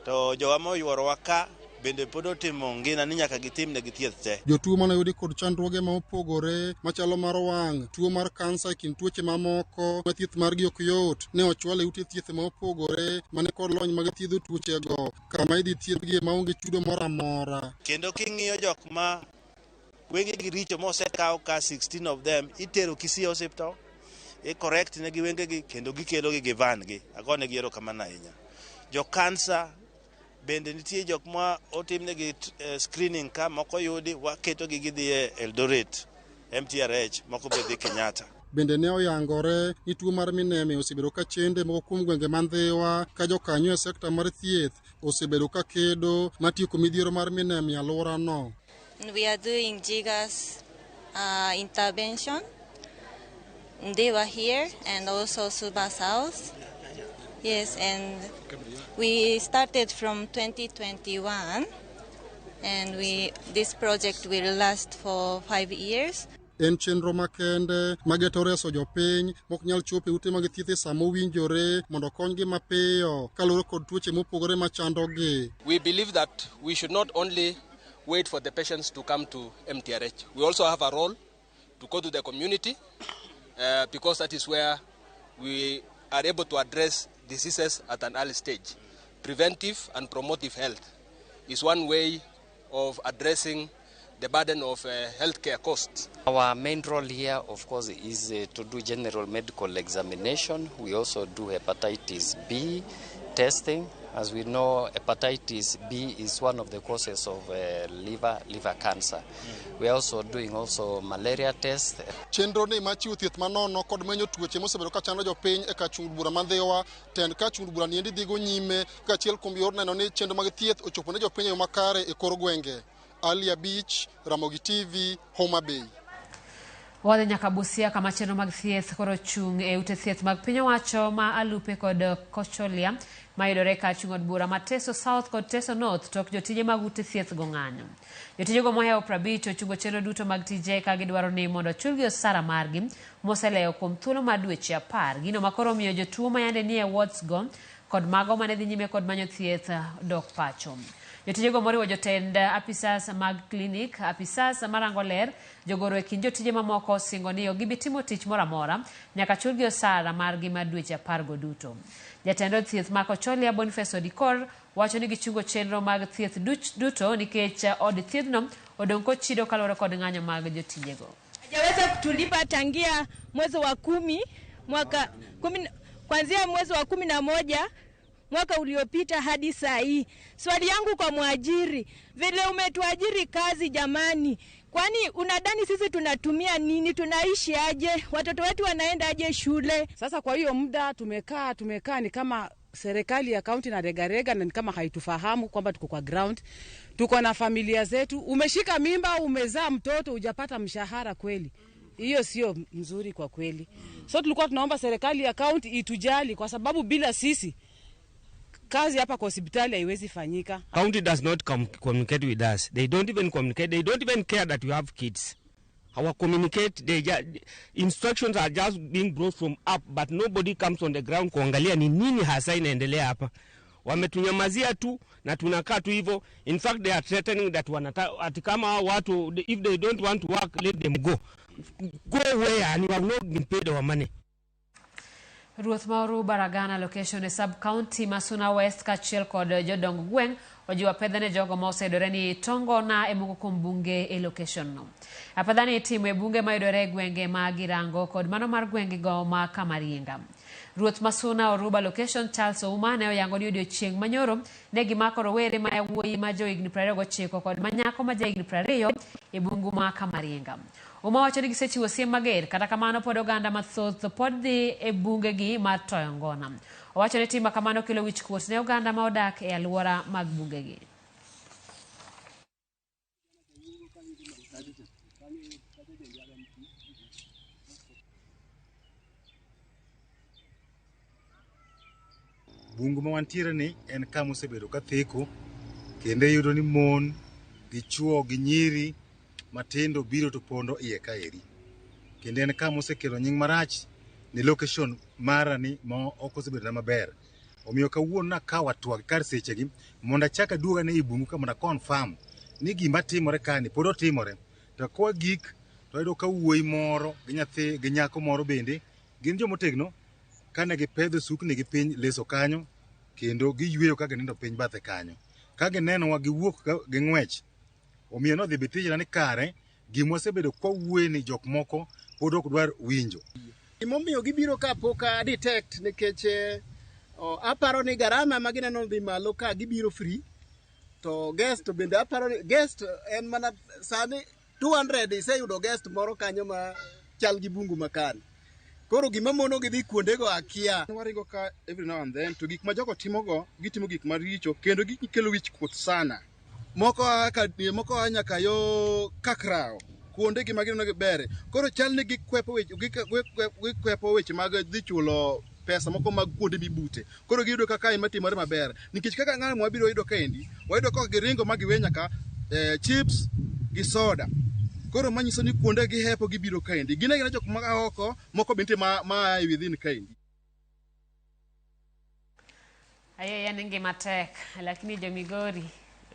to jowa moyuorowa ka bende pod otimo ngina ni nyaka gitimnegi thieth te. Jotuo manoyudi kod chandruoge ma opogore machalo mar wang', tuo mar kansa e kind tuoche mamoko ma thieth margi ok yot ne ochwal e ute thieth ma opogore mane kod lony mag thiedho tuochego kama idhi thiedhgi maonge chudo moro amora. Kendo king'iyo jok ma wengegi richo mosekaw ka 16 of them itero Kisii Hospital, i correct negi wengegi kendo gikelogi gi van gi. Agonegi erokamano ahinya. Jo kansa bende nitie jok ma otimnegi screening ka moko yudi waketogi gidhi e Eldoret, MTRH, moko be dhi Kenyatta. Bende ne oyangore ni tuo mar mineme osebedo ka chende moko kuom gwenge ma Ndhiwa ka jokanyo e sekta mar thieth osebedo ka kedo matieko midhiero mar mineme e alworano. We are doing Jigas intervention. They were here and also Suba South. Yes, and we started from 2021 and this project will last for 5 years. En chenro makende mageto reso jopiny mok nyal chopo e ute mag thieth e sama owinjore mondo konygi mapiyo kaluwore kod tuoche mopogore machandogi. We believe that we should not only wait for the patients to come to MTRH. We also have a role to go to the community because that is where we are able to address diseases at an early stage. Preventive and promotive health is one way of addressing the burden of healthcare costs. Our main role here, of course, is to do general medical examination. We also do hepatitis B testing. As we know, hepatitis B is one of the causes of liver cancer. We are also doing also malaria test. Chenro ni mar chiwo thieth manono kod menyo tuoche mosebedo ka chando jopiny e kar chung' bura ma Ndhiwa, tend kar chung' bura niendi dhigo nyime kaachiel kuom yor neno ni chenro mag thieth ochopo ne jopiny e yo makare e kor gwenge. Ali Abich, Ramogi TV, Homa Bay. Wadhi nyaka Busia kama chenro mag thieth koro chung' e ute thieth mag piny owacho ma Alupe kod Kocholia mayudore kar chung' od bura ma Teso South kod Teso North tok jotije mag ute thieth go ng'anyo. Jotijego mohewo 50 ochungo chenro duto mag tije ka gidwaro ni mondo ochulgi osara margi moselewo kuom thuolo mar dweche 10. Gino ma koro omiyo jotuo ma yande nie wards go kod mago mane dhi nyime kod manyo thieth dok pacho. Jotijego moriwo jotend apisas mag klinik, apisas marango ler, jogoro e kind jotije mamoko osingo ni ok gibi timo tich moro amora nyaka chulgi osara margi mar dweche 10 go duto. Jatend od thieth ma Kocholia Boniface Odikor wacho ni gichungo chenro mag thieth duto nikech od thiethno odong' kochido kaluwore kod ng'anyo mag jotijego. Hajaweza kutulipa tangia mwezi wa 10 mwaka 10, kuanzia mwezi wa 11 mwaka uliopita hadi saa hii. Swali yangu kwa mwajiri, vile umetuajiri kazi jamani, kwani unadhani sisi tunatumia nini? Tunaishi aje? Watoto wetu wanaenda aje shule? Sasa kwa hiyo muda tumekaa ni kama serikali ya kaunti na regarega na ni kama haitufahamu kwamba tuko kwa ground, tuko na familia zetu. Umeshika mimba, umezaa mtoto, hujapata mshahara kweli. Hiyo sio mzuri kwa kweli. So tulikuwa tunaomba serikali ya kaunti itujali kwa sababu bila sisi kazi hapa kwa hospitali haiwezi fanyika. County does not communicate with us. They don't even communicate. They don't even care that we have kids. Our communicate, they instructions are just being brought from up, but nobody comes on the ground kuangalia ni nini hasa inaendelea hapa. Wametunyamazia tu na tunakaa tu hivyo. In fact, they are threatening that ati kama watu, if they don't want to work, let them go. Go where and you have not been paid our money. Ruoth Mauru Baragana location e sub-county Masuna West kaachiel kod jodong gweng' ojiwo apedha ne jogo ma oseyudore ni tongo na e moko kuom bunge e location no. Apedha ni itimo e bunge mayudore e gwenge ma Girango kod mano mar gwenge go ma Kamarienga. Ruoth Masuna Oruba location Charles Ouma ne oyango ni odiochieng' manyoro ne gimako rowere ma yawuoyi ma johigni 29 kod manyako ma jahigni 20 e bungu ma Kamarienga. Ouma wacho ni gisechiwo siem mager, kata kamano pod oganda mathoth pod dhi e bungegi mar toyo ngona. Owacho ni timo kamano kelo wichkuot ne oganda ma odak e alwora mag bungegi. Bungu ma wantiere ni en kama osebedo ka theko kendo iyudo ni mon gi chuo gi nyiri matindo biro to pondo iye kaeri. Kendo en kama osekelo nying marach ni location mara ni ma ok osebedo na maber. Omiyo kawuono nakawo atwag kar sechegi mondo achak aduoga ne i bungu ka mondo a confirm ni gima timore kani pod otimore. To kwa gik to ayudo ka wuoyi moro gi nyathi gi nyako moro bende gin jomotegno kane gipedho sukni gi piny leso kanyo kendo giyweyo ka ginindo piny bathe kanyo. Ka ginenowa giwuok gi ng'wech. Omiyo nodhi bitijna ni kare gima wasebedo kwa wuoye ni jok moko pod ok dwar winjo. Gimomiyo gibiro ka pok a detect nikech aparo ni garama ma gineno dhi malo ka gibiro free to guest bende aparo ni guest en mana sani 200 iseyudo guest moro kanyo ma chal gi bungu makani. Koro gima mono gidhi kuondego akia. Waringo ka every now and then to gik ma jogo timogo gitimo gik maricho kendo gikelo wichkuot sana. Moko a nyaka yo Kakrao kuonde gi ma gineno gi bere. Koro chal ni gikwepo weche mag dhi chulo pesa moko mag kuonde mibute. Koro giyudo kaka en matimore maber. Nikech kaka ng'ano mwabiro yudo kaendi, wayudo ka giringo ma giwe nyaka chips gi soda. Koro manyiso ni kuonde gihepo gibiro kaendi. Gin agina jok ma oko, moko bende ma a within kaendi. Aye, en ngima tek, lakini jo Migori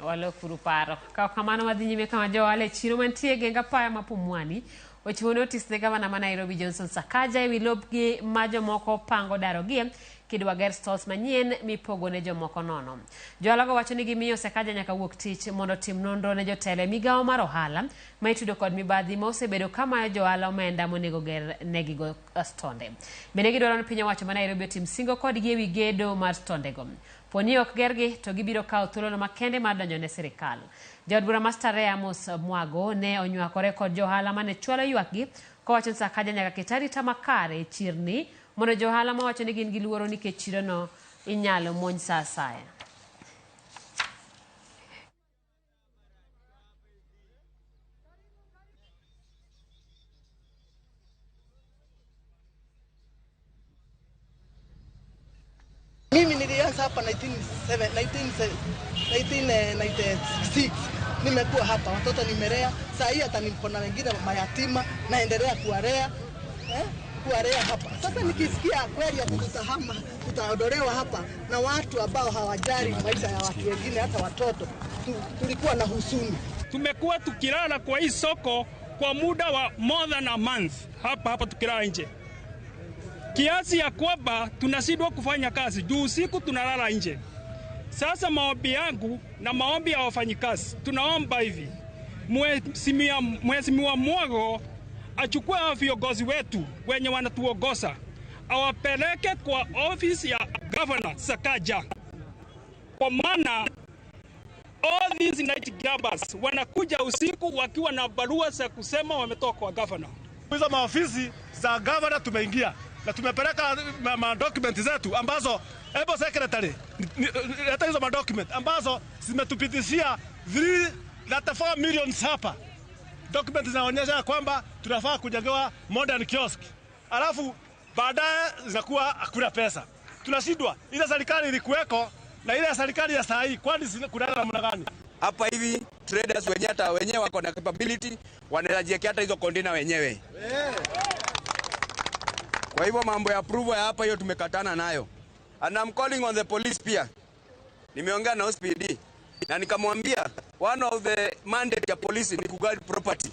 walokuru paro. Ka kamano wadhi nyime kama jo ohala e chiro mantie Genga Paya ma Pumwani ochiwo notis ne gavana ma Nairobi Johnson Sakaja ewi lopgi ma jomoko pango darogie kidwa ger stalls manyien mipogo ne jomoko nono. Johala wacho ni gimiyo Sakaja nyaka wuok tich mondo otim nonro ne jotelo e migawo mar ohala ma itudo kod mibadhi ma osebedo kamayo johala omenda monego ger negigo stonde. Bende gidwaro ni piny owacho ma Nairobi otim singo kodgi ewi gedo mar stondego. Poni ok gergi to gibiro kawo thuolono makende mar donjo ne sirikal. Jaod bura ma Starehe Amos Mwago ne onywakore kod johala mane chwalo ywakgi kowacho ni Sakaja nyaka ket arita makare e chirni mondo johala mawacho ni gin gi luoro nikech chirono inyalo monj sa asaya. hapa 1996 nimekuwa hapa, watoto nimelea. Saa hii hata niko na wengine mayatima naendelea kuwalea kuwalea hapa. Sasa nikisikia kweli ati tutahama, tutaondolewa hapa na watu ambao hawajali maisha ya watu wengine, hata watoto, tulikuwa na husuni. Tumekuwa tukilala kwa hii soko kwa muda wa more than a month, hapa hapa tukilala nje, kiasi ya kwamba tunashindwa kufanya kazi juu usiku tunalala nje. Sasa maombi yangu na maombi ya wafanyikazi, tunaomba hivi, Mheshimiwa Mwago achukue hao viongozi wetu wenye wanatuongoza awapeleke kwa ofisi ya Governor Sakaja, kwa maana all these night grabbers wanakuja usiku wakiwa na barua za kusema wametoka kwa governor. Hizo maofisi za governor tumeingia na tumepeleka ma document zetu ambazo hebu secretary leta hizo ma document ambazo zimetupitishia 3.4 million hapa. Document zinaonyesha kwamba tunafaa kujengewa modern kiosk. Alafu baadaye zinakuwa hakuna pesa. Tunashindwa. Ile serikali ilikuweko na ile serikali ya saa hii, kwani kuna namna gani? Hapa hivi traders wenyewe hata wenyewe wako na capability, wanaweza jiwekea hata hizo container wenyewe. Kwa hivyo mambo ya approval ya hapa hiyo tumekatana nayo. And I'm calling on the police pia. Nimeongea na OCPD na nikamwambia one of the mandate ya polisi ni kuguard property.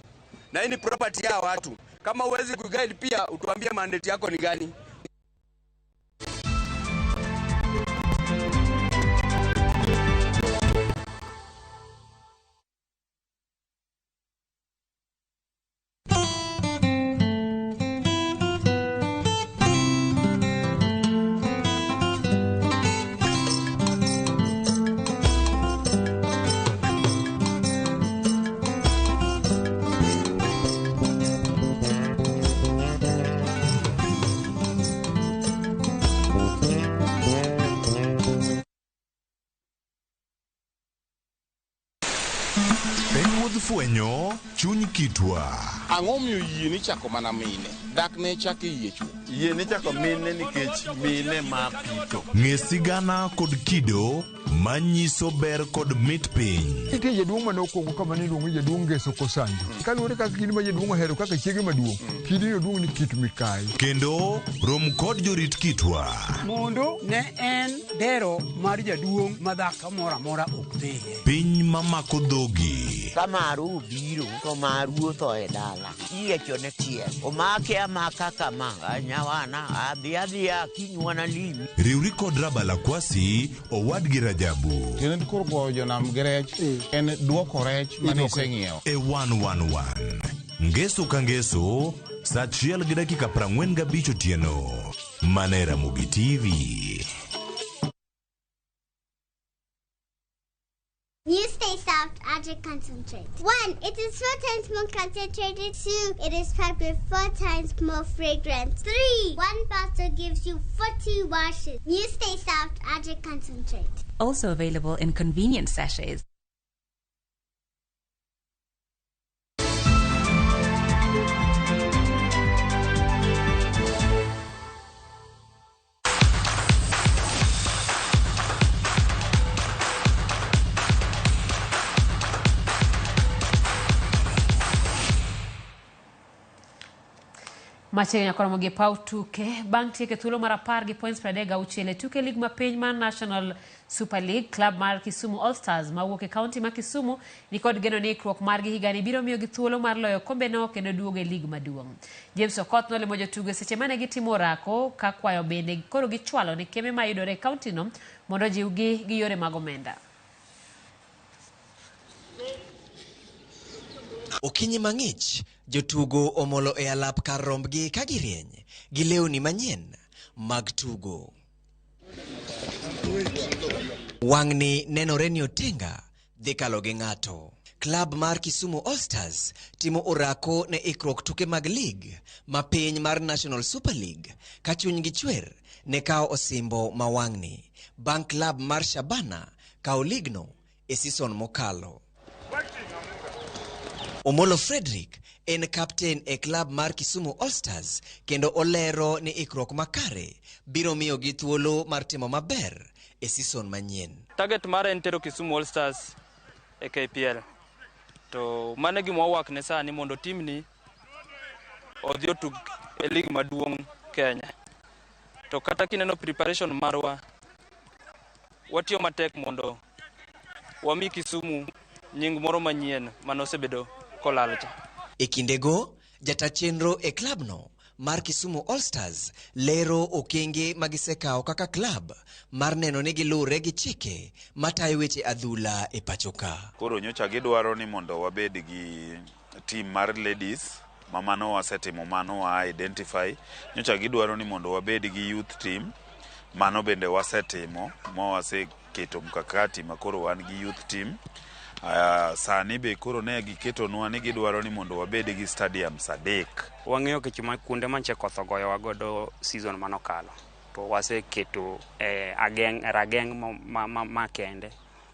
Na hii ni property ya watu. Kama huwezi kuguard pia utuambie mandate yako ni gani. Fwenyo chuny kitwa. Ang'o miyo yie ni chako mana mine? Dak ne chako yie chuo. Yie ni chako mine nikech mine ma pito. Ng'e sigana kod kido manyiso ber kod mit piny. Nitie jaduong' mane okuongo kama ne iluongo ni jaduong' Ngeso Kosanjo. Kaluwore kaka kidi ma jaduong' ohero kaka chiege maduong', kidino duong' ni kit mikayi. Kendo rom kod jorit kitwa. Mondo ne en dero mar jaduong' ma dhako moro amora ok dhiye. Piny mamako dhogi. Ka maru obiro to maru otho e dala. Iyiecho ne tiel. Omake amaka kama nyawana adhi adhiya kinywana limi. Riwri kod Rabala Kwasi owadgi Rajabu. Tiende koro goyo jonam gi rech en duoko rech mane iseng'iewo. E 111 Ngeso ka ngeso saa 1:45 otieno. Mana e Ramogi TV. You stay soft, Aja concentrate. 1, it is 4 times more concentrated. 2, it is packed with 4 times more fragrance. 3, 1 bottle gives you 40 washes. You stay soft, Aja concentrate. Also available in convenient sachets. Machiegni nyaka romo gi paw tuke bang' tieko thuolo mar 10 gi points 36 e tuke lig mapiny mar National Super League. Club mar Kisumu All Stars mawuok e kaunti ma Kisumu nikod geno ni ikruok margi higani biro miyogi thuolo mar loyo kombeno kendo duogo e lig maduong'. James Okoth nolimo jotugo seche mane gitimo orako ka kwayo bende koro gichwalo ne keme mayudore e kaunti no mondo ojiwgi gi yore mag omenda. Okinyi mang'ich, jotugo omolo e alap kar rombgi ka girieny gi lewni manyien mag tugo. Wang'ni nenore ni Otenga dhi kalo gi ng'ato. Klab mar Kisumu All Stars timo orako ne ikruok tuke mag lig ma piny mar National Super League ka chunygi chwer ne kawo osimbo ma wang'ni bang' klab mar Shabana kawo ligno e season mokalo. Omolo Frederick en kapten e klab mar Kisumu All Stars kendo olero ni ikruok makare biro miyogi thuolo mar timo maber e season manyien. Target mara en tero Kisumu All Stars e KPL. To mano e gima wawak ne sani mondo team ni odhi otug e league maduong' Kenya. To kata kineno preparation marwa, watiyo matek mondo wami Kisumu nying moro manyien manosebedo kolal cha. E kindego, jata chenro e klabno mar Kisumu All Stars lero okenge magisekawo kaka klab mar neno ni gilure gi chike matayo weche adhula e pacho ka. Koro nyocha gidwaro ni mondo wabed gi team mar ladies ma mano wasetimo, mano wa identify. Nyocha gidwaro ni mondo wabed gi youth team, mano bende wasetimo ma waseketo mkakati ma koro wan gi youth team. Sani be koro ne giketonwa ni gidwaro ni mondo wabed gi stadiums 3. Wang'eyo kech ma kuonde manche koth ogoyowa godo season manokalo, to waseketo rageng' makende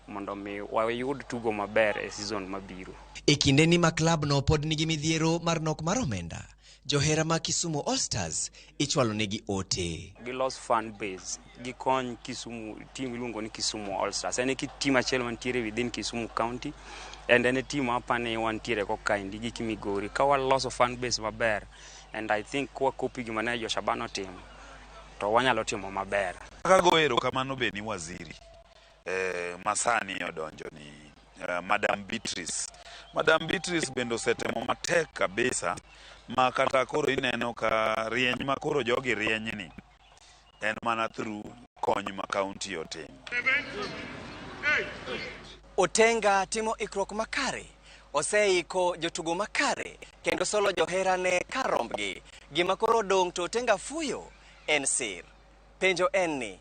mondo mi wayud tugo maber e season mabiro. E kindeni ma klabno pod nigi midhiero mar nok mar omenda, johera mag Kisumu All Stars ichwalo negi ote. Gilos fan base, gikony Kisumu, team iluongo ni Kisumu All Stars. En e team achiel mantiere within Kisumu County, and en e team apani wantiere go kaendi gi Migori. Ka waloso fan base maber, and I think kwa copy gima ne jo Shabana otimo, to wanyalo timo maber. Kago erokamano be ni waziri masani odonjo ni Madam Beatrice. Madam Beatrice bende osetemo matek kabisa ma kata koro ineno ka rieny ma koro jogi rieny ni en mana through kony ma county otimo. Otenga timo ikruok makare, oseiko jotugo makare kendo solo joherane karombgi. Gima koro odong' to Otenga fuyo en sir. Penjo en ni,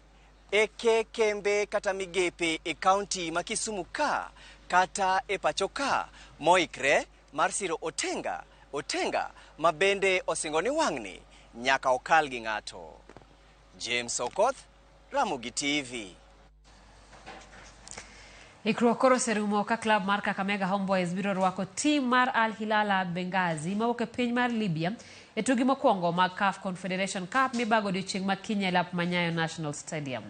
eke kembe kata migepe e kaunti ma Kisumu ka kata e pacho ka moikre mar siro Otenga, Otenga ma bende osingo ni wang'ni nyaka okal gi ng'ato. James Okoth, Ramogi TV. Ikruok koro oserumo ka klab mar Kakamega Homeboys biro rwako tim mar Al Hilal Benghazi mawuok e piny mar Libya e tugi mokwongo mag CAF Confederation Cup mibago odiochieng' ma kiny e lap Manyayo National Stadium.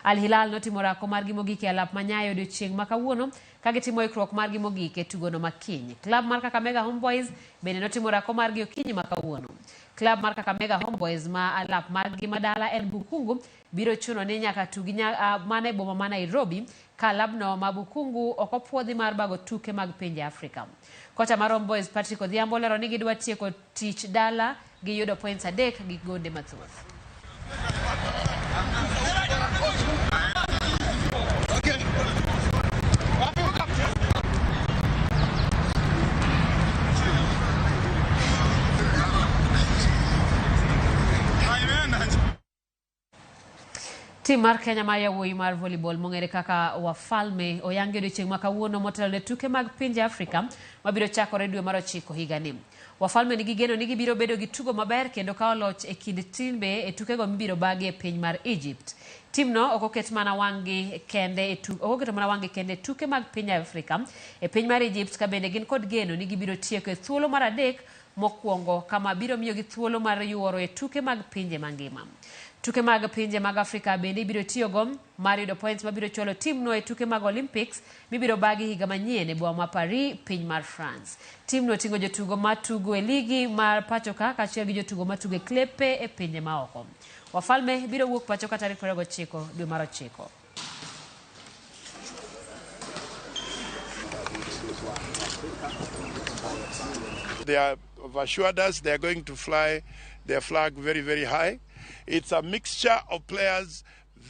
Al Hilal notimo orako margi mogik e alap Manyayo odiochieng' ma kawuono ka gitimo ikruok margi mogik e tugono ma kiny. Klab mar Kakamega Homeboys bende notimo orako margi okinyi ma kawuono. Klab mar Kakamega Homeboys ma alap margi madala en Bukungu biro chuno ni nyaka tugi mana e boma ma Nairobi ka alabno ma Bukungu ok opuodhi mar bago tuke mag pinje Afrika. Kocha mar Homeboys Patrick Odhiambo lero ni gidwa tieko tich dala gi yudo points 3 gi gonde mathoth. Tim mar Kenya ma yawuoyi mar volleyball mong'ere kaka Wafalme oyangi odiochieng' ma kawuono motelo ne tuke mag pinje Afrika mabiro chakore dwe mar 9 higani. Wafalme nigi geno ni gibiro bedo gi tugo maber kendo kawo loch e kind timbe e tukego mibiro bagi e piny mar Egypt. Timno ok oket mana wang'gi kende e tuke mag piny Afrika e piny mar Egypt ka bende gin kod geno ni gibiro tieko e thuolo mar 3 mokwongo kama biro miyogi thuolo mar yuoro e tuke mag pinje mangima. Tuke mag pinje mag Afrika bende ibiro tiyogo mar yudo points mabiro chwalo timno e tuke mag Olympics mibiro bagi higa manyien e boma ma Paris, piny mar France. Timno oting'o jotugo matugo e ligi mar pacho ka kaachiel gi jotugo matugo e klepe e pinje maoko. Wafalme biro wuok pacho ka tarik 29 dwe mar 9. They have assured us they are going to fly their flag very, very high. It's a mixture of players,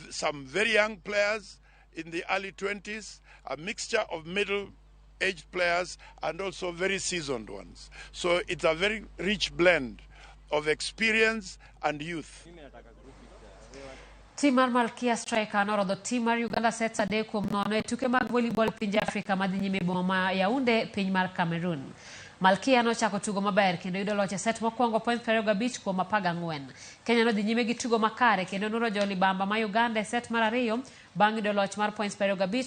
some very young players in the early 20s, a mixture of middle-aged players, and also very seasoned ones. So it's a very rich blend of experience and youth. Tim mar Malkia Striker norodho tim mar Uganda sets 3-0 e tuke mag volleyball pinje Afrika madhi nyime e boma ma Yaounde, piny mar Cameroon. Malkia nochako tugo maber kendo yudo loch e set mokwongo points 25 kuom 14. Kenya nodhi nyime gi tugo makare kendo noro jo libamba ma Uganda e set mar 2 bang' yudo loch mar points 25.